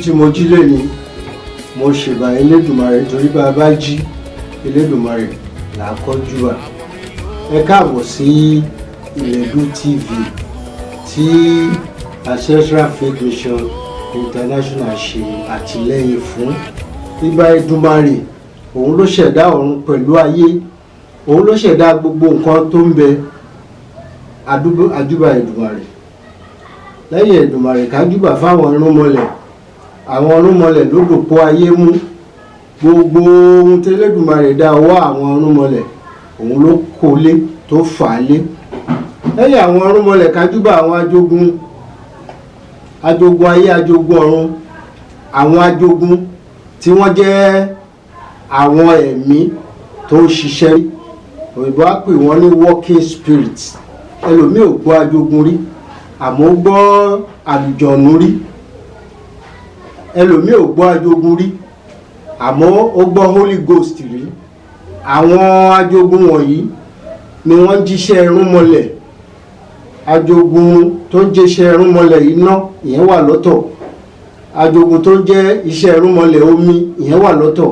Jíjí tí mo jí lónìí, mo ṣèbà Elédùmarè, torí bá a bá jí Elédùmarè là á kọ́jú wa. Ẹ káàbọ̀ sí Ìlẹ̀dú TV tí Ancestral Faith Mission International ṣe àtìlẹ́yìn fún. Ìbà Èdùmarè, òun ló ṣẹ̀dá ọ̀run pẹ̀lú ayé, òun ló ṣẹ̀dá gbogbo nǹkan tó ń bẹ. Àjúbà Èdùmarè. Lẹ́yìn Èdùmarè, kájúbà fáwọn irúnmọlẹ̀. Àwọn irúnmọlẹ̀ ló dòpò ayé mú. Gbogbo ohun tẹ́lẹ̀dùmarè dá, ọwọ́ àwọn irúnmọlẹ̀ òun ló kó lé tó fà á lé. Lẹ́yìn àwọn irúnmọlẹ̀, kájúbà àwọn ajogun, ajogun ayé, ajogun ọ̀run, àwọn ajogun tí wọ́n jẹ́ àwọn ẹ̀mí tó ń ṣiṣẹ́. Òyìnbó á pè wọ́n ní working spirit. Ẹlòmíì ò gbọ́ ajogun rí, àmọ́ ó gbọ́ àlùjọ̀nù rí. Ẹlòmíì ò gbọ́ ajogun rí, àmọ́ ó gbọ́ Holy Ghost rí. Àwọn ajogun wọ̀nyí ni wọ́n jíṣẹ́ irúnmọlẹ̀. Ajogun tó ń jíṣẹ́ irúnmọlẹ̀ iná, ìyẹn wà lọ́tọ̀. Ajogun tó ń jẹ́ iṣẹ́ irúnmọlẹ̀ omi, ìyẹn wà lọ́tọ̀.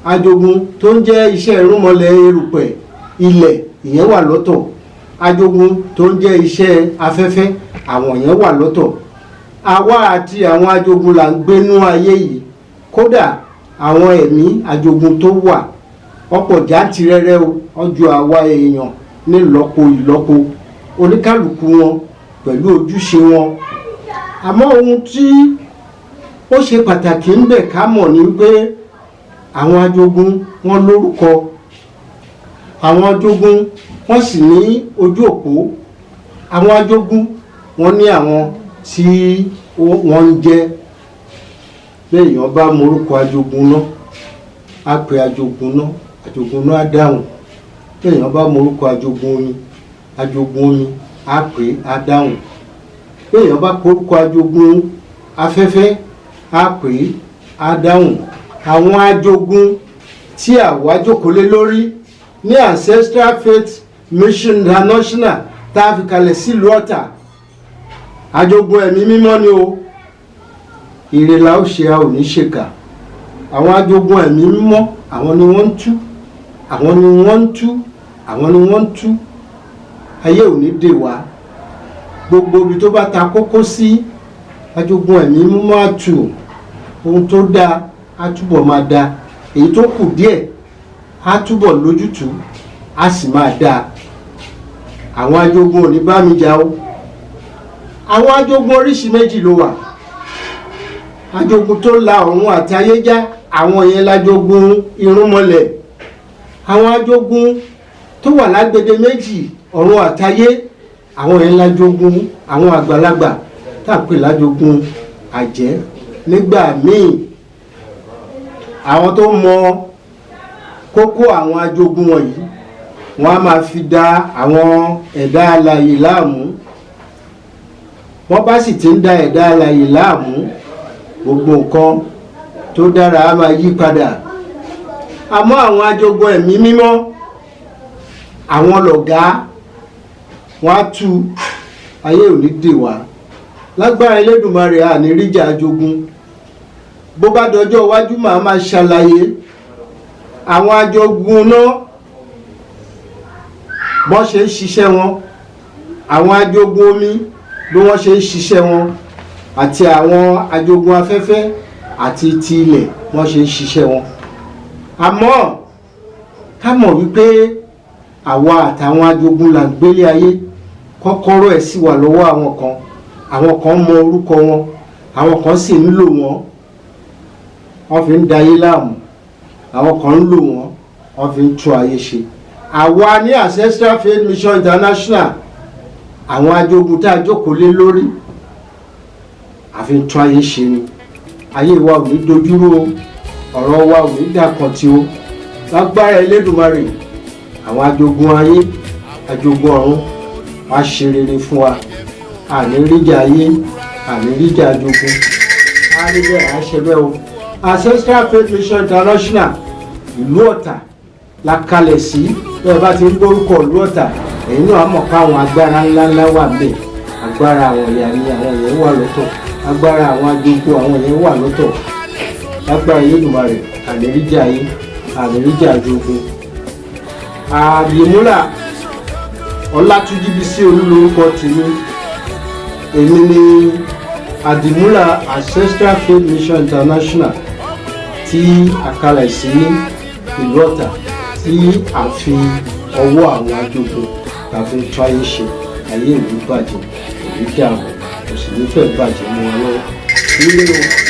Ajogun tó ń jẹ́ iṣẹ́ irúnmọlẹ̀ erùpẹ̀ ilẹ̀, ìyẹn wà lọ́tọ̀. Ajogun tó ń jẹ́ iṣẹ́ afẹ́fẹ́, àwọn yẹn wà lọ́tọ̀. Àwa àti àwọn ajogun là ń gbénú ayé yìí. Kódà, àwọn ẹ̀mí ajogun tó wà ọ̀pọ̀ jáǹtirẹrẹ o, ọjọ́ àwa èèyàn nílọ́po ìlọ́po, oníkálukú wọn pẹ̀lú ojúṣe wọn. Àmọ́ ohun tí ó ṣe pàtàkì ń bẹ ká mọ̀ ni pé àwọn ajogun wọn lórúkọ, àwọn ajogun wọ́n sì ní ojú òpó, àwọn ajogun wọ́n ní àwọn tí wọ́n ń jẹ́. Béèyàn bá morúkọ ajogun náà, á pe ajogun náà, ajogun náà á dáhùn. Béèyàn bá morúkọ ajogun omi, ajogun omi á pè é, á dáhùn. Béèyàn bá porúkọ ajogun afẹ́fẹ́, á pè é, á dáhùn. Àwọn ajogun tí àwa jókòó lé lórí ní Ancestral Faith Mission International tá a fi kalẹ̀ sílùú Ọ̀tà, ajogun ẹ̀mí mímọ́ ni o. Ire la ó ṣe, a ò ní ṣèkà. Àwọn ajogun ẹ̀mí mímọ́, àwọn ni wọ́n ń tú, àwọn ni wọ́n ń tú, àwọn ni wọ́n ń tú. Ayé ò ní dè wá. Gbogbo ibi tó bá ta kókó sí, ajogun ẹ̀mí mímọ́ á tù. Ohun tó dáa á túbọ̀ máa dáa, èyí tó kù díẹ̀ á túbọ̀ lójútùú, á sì máa dáa. Àwọn ajogun ò ní bá mi jà o. Àwọn ajogun oríṣi méjì ló wà. Ajogun tó la ọ̀run àti ayé já, àwọn yẹn lájogun irúnmọlẹ̀. Àwọn ajogun tó wà lágbede méjì ọ̀run àtayé, àwọn yẹn lájogun àwọn àgbàlagbà tá à ń pè lájogun àjẹ́. Nígbà míì, àwọn tó mọ kókó àwọn ajogun wọ̀nyí, wọ́n á máa fi da àwọn ẹ̀dá alààyè láàmú. Wọ́n bá sì ti ń da ẹ̀dá alààyè láàmú, gbogbo nǹkan tó dára á máa yí padà. Àmọ́ àwọn ajogun ẹ̀mí mímọ́, àwọn lọ̀gá, wọ́n á tú. Ayé ò ní dè wá. Lágbára Elédùmarè, àní ríjà ajogun. Bó bá dọjọ́ iwájú, màá máa ṣàlàyé àwọn ajogun náà, bọ́n ṣe ń ṣiṣẹ́ wọn, àwọn ajogun omi, bí wọ́n ṣe ń ṣiṣẹ́ wọn, àti àwọn ajogun afẹ́fẹ́ àti ti ilẹ̀, wọ́n ṣe ń ṣiṣẹ́ wọn. Àmọ́ ká mọ̀ wípé àwa àtàwọn ajogun là ń gbélé ayé. Kọ́kọ́rọ́ ẹ̀ sì wà lọ́wọ́ àwọn kan. Àwọn kan mọ orúkọ wọn, àwọn kan sì ń lò wọ́n, wọ́n fi ń dayé láàmú. Àwọn kan ń lò wọ́n, wọ́n fi ń tún ayé ṣe. Àwa ní Ancestral Faith Mission International, àwọn ajogun tá a jókòó lé lórí, àfi ń tún ayé ṣe ni. Ayé wa ò ní dojúrú o, ọ̀rọ̀ wa ò ní dàkàntì o. Lágbára Elédùmarè, àwọn ajogun ayé, ajogun ọ̀run wá ṣe rere fún wa. Àní ríjà ayé, àní ríjà ajogun, á rí bẹ́ẹ̀, á ṣe bẹ́ẹ̀ o. Ancestral Faith Mission International, ìlú Ọ̀tà la kalẹ̀ sí. Bẹ́ẹ̀ bá ti ń gbórúkọ ìlú Ọ̀tà, ẹ̀yin náà á mọ̀ pé àwọn agbára ńláńlá wà ńbẹ̀. Agbára àwọn ìyá ni àwọn yẹn wà lọ́tọ̀. Agbára àwọn ajogun, àwọn yẹn wà lọ́tọ̀. Lágbára Elédùmarè, àléríjà yín, àléríjà ajogun. Àdìmúlà Ọlátúnjí Bísí Olú lórúkọ tèmi. Èmi ni Àdìmúlà Ancestral Faith Mission International tí a kalẹ̀ sí ìlú Ọ̀tà, tí a fi ọwọ́ àwọn ajogun tàbí tún ayé ṣe. Ayé ìlú bàjẹ́, ìlú dàrú, kò sì ní fẹ́ bàjẹ́ mọ́ wa lọ́wọ́ nílé o.